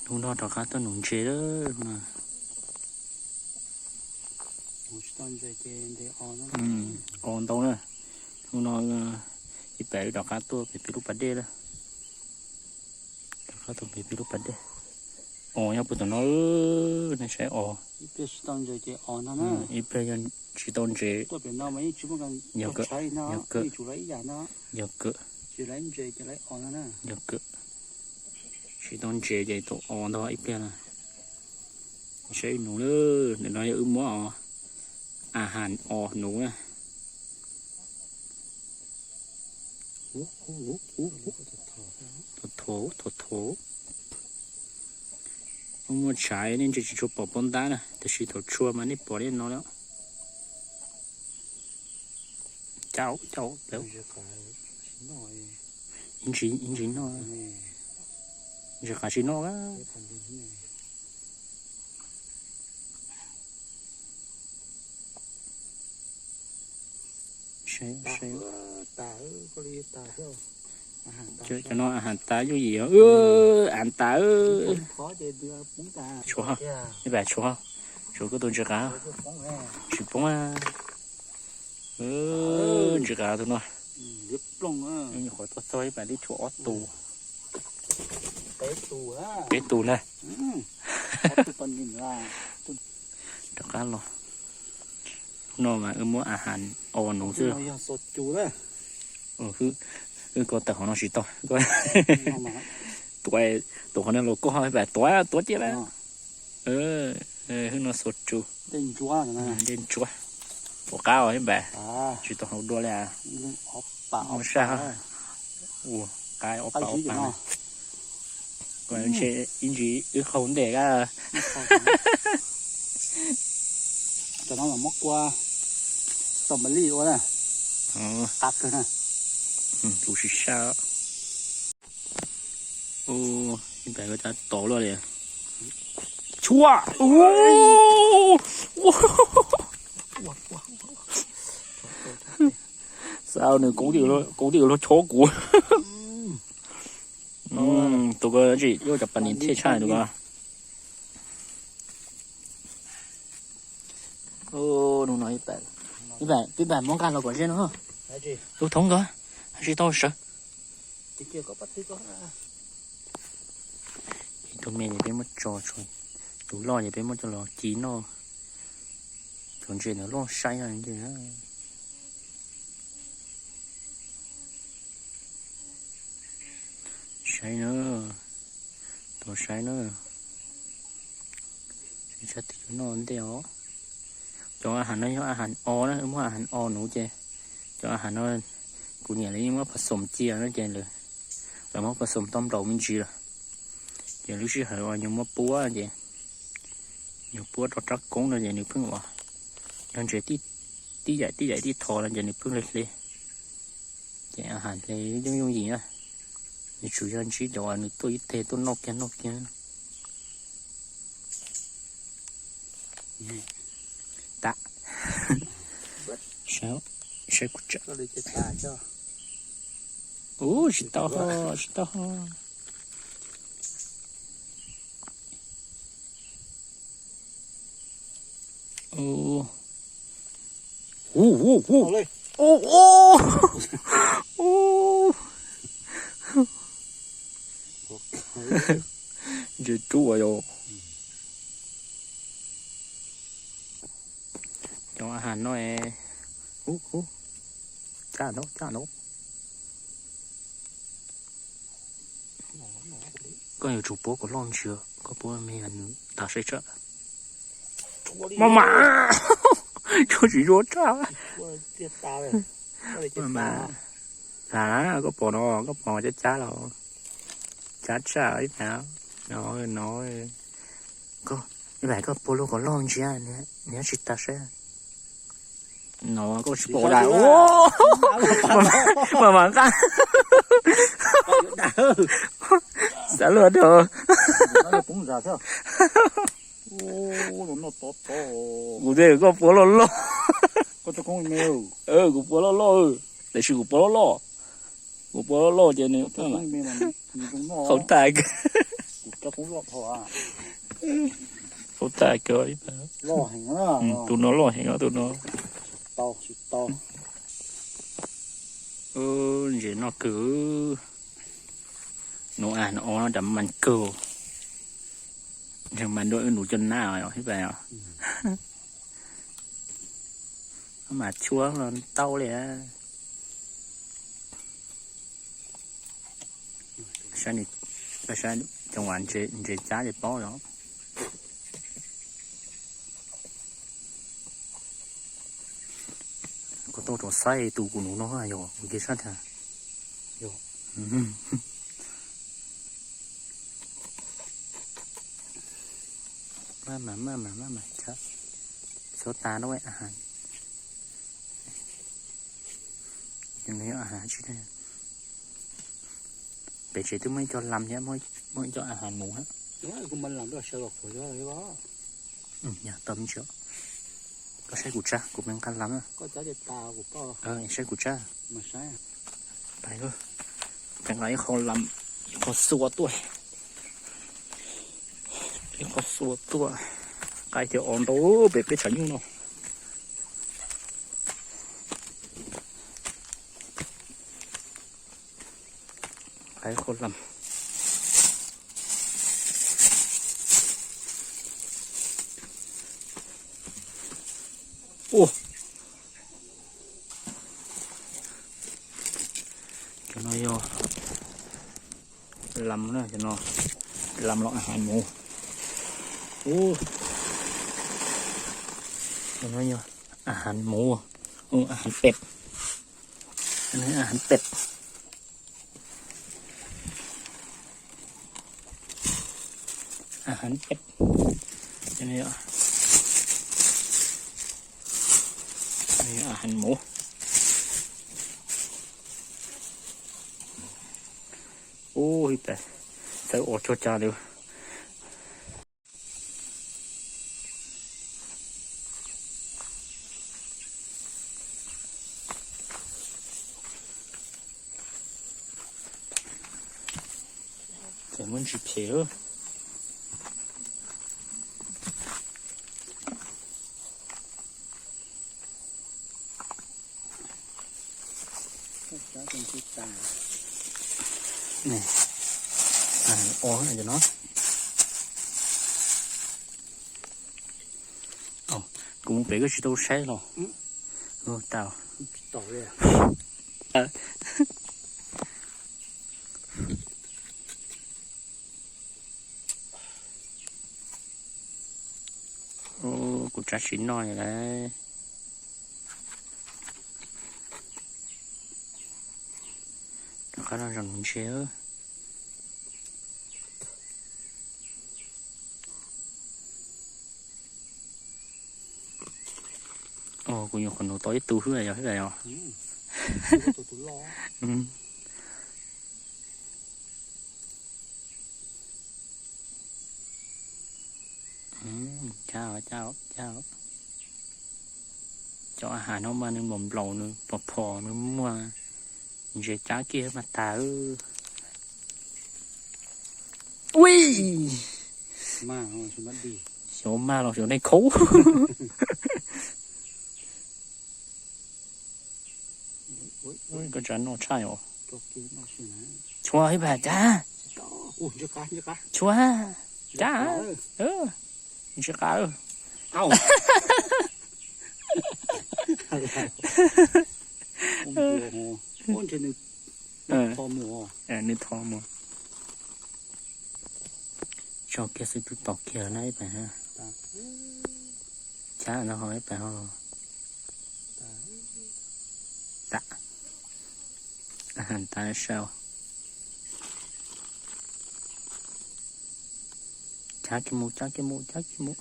Hnub no rov qab tuaj nuv ntses lawm no. Os ntau na. Hnub no ib pab rov qab tuaj pem peb lub pas dej lawm. Rov qab tuaj pem peb lub pas dej. Os nyob puag tom no, nej saib os. Ib pliag yog tsis tau ntses, yog kawm, yog kawm, yog kawm, yog kawm. Tsis tau ntses ces tus os ntau ib pliag na. Saib nuv lawm, ntawm no yog wb muab os, a has os nuv na. Thaum thaum, thaum thaum, wb muab tshav nej ntshe tsis tshua pom pov ntab na, tiam sis thaum tshua mas nej pom li no lawm. Cau cau plaws. Ib ntsis, ib ntsis noj. Ntses qav tsis noj. Cov no a has tas yooj yim, a has tas. Tshuav, ib pab tshuav, tshuav koj tus ntses qav. Tsis poob. Ntses qav tus no. Nyuam qhuav tuaj txog ib pab twb tshuav ob tug, peb tug na. Rov qab los. Hnub no mas wb muab a has os nuv xwb. Wb koj tawm qhov no tsis tau. Tuav, tuav qhov no los koj pab tuav, tuav tiag lawm. Hnub no xua tsu, dej ntsuab. Ua qab os ib pab, tsis tau hau dua li. Ua saj, ua qab ob pab ob pab. Ib ntsis wb qaug ntej. Cov no mas muab kua tau npav lij ua na. Qab kawg na. Lub sib sab. Ib pab tab tom luaj li. Tshuav. Xav nws koob twb yuav luag chob kuv. Tus ko tsis yuav cov pas nis thiaj tshaj tus ko. Hnub no ib pab, ib pab muab nqa los kom ze no. Lub thoob ko, tsis tau sawv. Ib tug me ces peb muab tso, tus loj ces peb muab coj los ci noj. Cov ntses ntawd loj saib no. Saib na, tos saib na. Tsis tshaj twg noj ntej os. Cov a has no yog a has os na, muab a has os nuv ces cov a has no kuv niam lawv yeej muab pas xoom cia no ces lawv muab pas xoom tau nplaum me ntsis lawm. Ces lub sij hawm uas yus muab puab ces yus puab rau rab koob no ces nws pheej ua, yog ntses tib yaim tib yaim tib thov no ces nws pheej hle hle. Ces a has hle yooj yooj yim na. Nws tsuas yog ntsib cov uas nws tuaj ib teg tuaj noj kiag noj kiag. Tam, saib kuv tsa. Ub, tsis tau ho, tsis tau ho. Ntses rub as yog. Cov a has no, ub, caj no, caj no. Koj yuav tsum puab kom loj ntsis, koj puab me nws tas saib tsam. Maj mam, koj tsis yuav tsam. Koj pom no, koj pom cab cab los cab tsam ib pab no, no. Koj, ib pab koj puab lub kom loj ntsis, nws tsis tas saib. No koj tsis pom da. Maj mam nqa. Xav luaj dog. Kuv tias koj puab loj loj. Kuv puab loj loj, tiam sis kuv puab loj loj. Kuv puab loj loj ces nws qhov tag. Ub, tas kawg. Tus no loj heev os, tus no. Ntses noj kawg. Nws a, nws o no tas mas kawg. Ntshe mas dua wb nus coj nab os, ib pas os. Mas tshuab los tau li. Saib, saib cov ntses cab ces paub yom. Kuv tau rov saib tus kuv nus no yog kuv cia sab tas. Maj mam, maj mam, maj mam, xyov tas no a has. Nws yog a has tsis, pem tsev twb muaj ib co lam thiab, muaj ib co a has mus. Yog tau me ntsis, koj saib kuv tsab, kuv pheej nqa lam na. Saib kuv tsab. Pheej nqa ib qho lam, ib qho xua tuaj, ib qho xua tuaj, nqa tias o ntau pem peb tshav nyuj no. Nqa ib qho lam. Ua, cov no yog lam na, cov no lam los a has mus. Ua, cov no yog a has mus, a has pem, a has pem. A has pem, a has mus. Ub, ib pas txawv ua tsuag tsa li. Ces muab ntsis phem. O, kuv mus pem koj tsis tau saib los. Tau. Kuv tsab tsis noj li lauj. Rov qab los zoo ntses. Kuv nyuam qhuav nus tau ib tug xwb yog, xwb yog. Cab, cab, cab. Cov a has no mas nws nplaum nplaum, nws phom phom, nws muaj ntses cab kiag mas tas. Ui, xyov maj los xyov nej khaub. Koj tsav noj tshaj os. Tshua ib pas cab. Tshua, cab. Ntsis qab. Nws tho mus. Tso kiag xwb twb tom kiag na ib pas. Cab no ho ib pas ho. Tas. Ahan, tas sau. Cab kiag mus, cab kiag mus, cab kiag mus.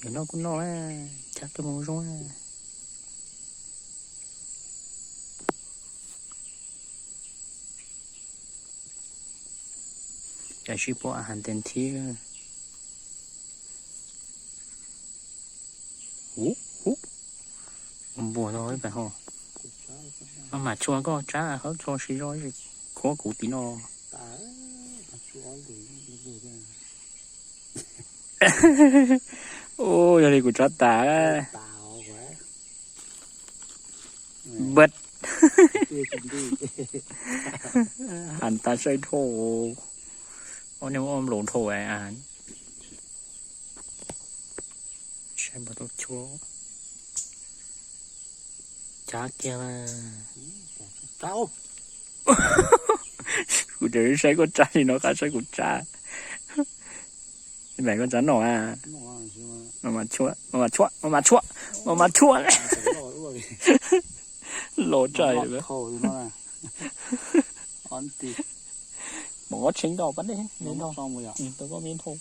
Yog noj kuj noj, cab kiag mus zoo. Cas sib pom ahan ntev thiab. Hu, hu. Npua no ib pas ho. Maj mam tshua koj tsab, hawb tso siv zog, khuab kuv tim no. Ub, yog li kuv tso tas. Bad. Has tas saib dhau. Ob niag ua nploos dhau. Saib npog tus chua. Cab kiag na. Kuv tseem saib koj tsa li no qab saib kuv tsa. Mam koj tsa noj a. Mas mas tshuam, mas mas tshuam, mas mas tshuam, mas mas tshuam. Los tsa. Mov tshee ntau pas dej, me ntau, tau koj me ntau.